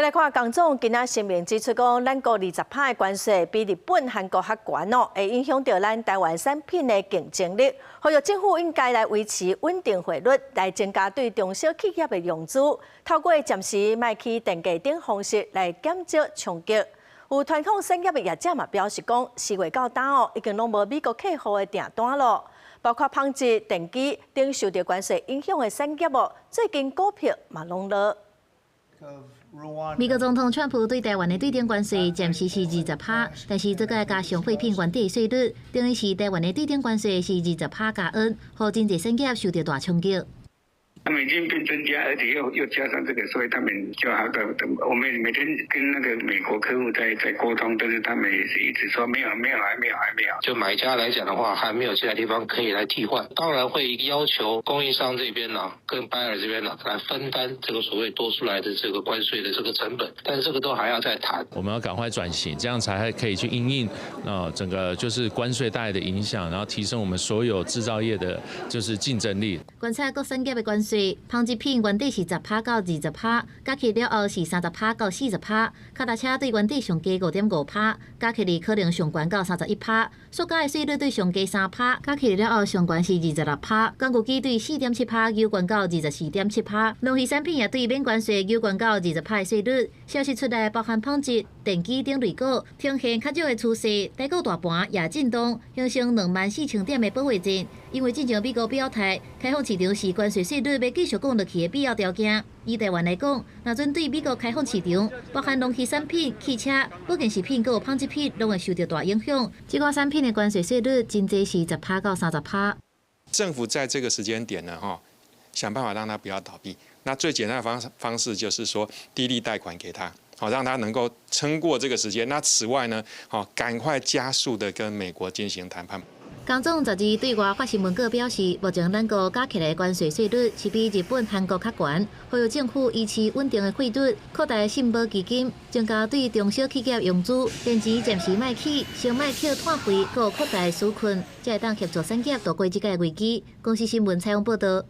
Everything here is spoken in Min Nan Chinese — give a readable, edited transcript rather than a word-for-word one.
來看，工總今仔聲明指出講，咱國20趴的關稅比日本、韓國較懸哦，會影響著咱台灣產品的競爭力。呼籲政府應該來維持穩定匯率，來增加對中小企業的融資，透過暫時莫起電價等方式來減少衝擊。有傳統產業的業者嘛表示講，4月到今哦，已經攏無美國客戶的訂單咯，包括紡織、電機等受著關稅影響的產業哦，最近股票嘛攏落。美國總統川普對台灣的對等關稅暫時是20趴，但是這個加上廢品原底稅率，等於是台灣的對等關稅是20趴加 N，予真濟產業受著大衝擊。他們已經變增加，而且又加上這個，所以他們就好的。我們每天跟那個美國客戶在溝通，但是他們也是一直說沒有沒有還沒有還沒有。就買家來講的話，還沒有其他地方可以來替換，當然會要求供應商這邊呢，跟 buyer 這邊呢，來分擔這個所謂多出來的這個關稅的這個成本，但是這個都還要再談。我們要趕快轉型，這樣才可以去因應啊整個就是關稅帶來的影響，然後提升我們所有製造業的就是競爭力。觀察各產業的關稅，紡織品原底是10趴到20趴，加起了後是30趴到40趴。腳踏車對原底上加5.5趴，加起來可能上懸到31趴。塑膠的稅率對上加3趴，加起來了後上懸是26趴。工具機對4.7趴，又懸到24.7趴。農漁產品也對免關稅，又懸到20趴的稅率。消息出來，包含紡織、電機等類股呈現較弱的趨勢，台股大盤也震動，形成24,000點的保衛戰。因為進前美國表態，開放市場是關稅稅率欲繼續降落去的必要條件。以台灣來講，若準對美國開放市場，包含農漁產品、汽車、保健食品、閣有紡織品，攏會受著大影響。這寡產品的關稅稅率真濟是10趴到30趴。政府在這個時間點呢，哈，想辦法讓他不要倒閉。那最簡單的方式就是說低利貸款給他，好讓他能夠撐過這個時間。那此外呢，好趕快加速的跟美國進行談判。工總12對外發新聞稿表示，目前咱國加起來關稅稅率是比日本、韓國較懸，呼籲政府維持穩定的匯率，擴大信保基金，增加對中小企業融資，電錢暫時莫起，先莫扣碳費，閣擴大紓困，才會當協助產業渡過這個危機。公視新聞採訪報導。